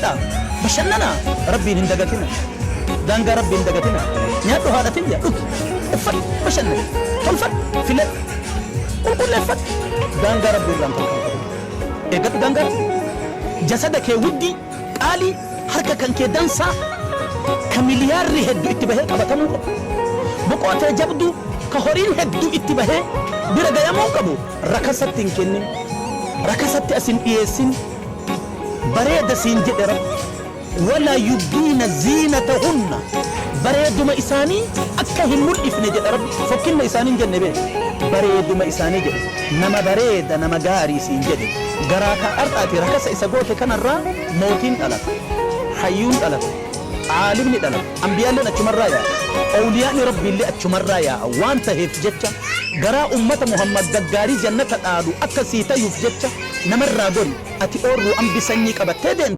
Uffadhaa, bashannanaa, Rabbiin hin dagatinaa. Daangaa Rabbii hin dagatinaa. Nyaadhu haadha tiyya, dhugi, uffadhu, bashannani, tolfadhu, filadhu, qulqulleeffadhu. Daangaa Rabbii irraa hin tarkaanfatin. Eeggadhu daangaa Rabbii. Jasada kee wuddii, qaalii, harka kan kee dansaa, ka miliyaarri heddu itti bahee qabatamuu qabu. Boqoo tee jabduu, ka horiin heddu itti bahee bira gayamuu qabu rakasatti hin kennin. Rakasatti as hin dhiyeessin. Bareeda siin jedhe Rabbi. Walaa yubdiina ziinatahunna bareeduma isaanii akka hin mul'ifne jedha Rabbi. Fokkinna isaanii hin jenne beeki. Bareeduma isaanii jedhe. Nama bareeda nama gaarii siin jedhe. Garaa ka har'a ati rakasa isa goote kanarraa mootiin dhalata. Hayyuun dhalata. Aalimni dhalata. Anbiyaalleen achumarraa yaa'a. Owliyaa'ni Rabbiillee achumarraa yaa'a. Waan taheef jecha garaa ummata Muhammad gaggaarii jannata dhaalu akka sii tayuuf jecha namarraa gori. Ati oorruu ambi sanyii qabattee deemta.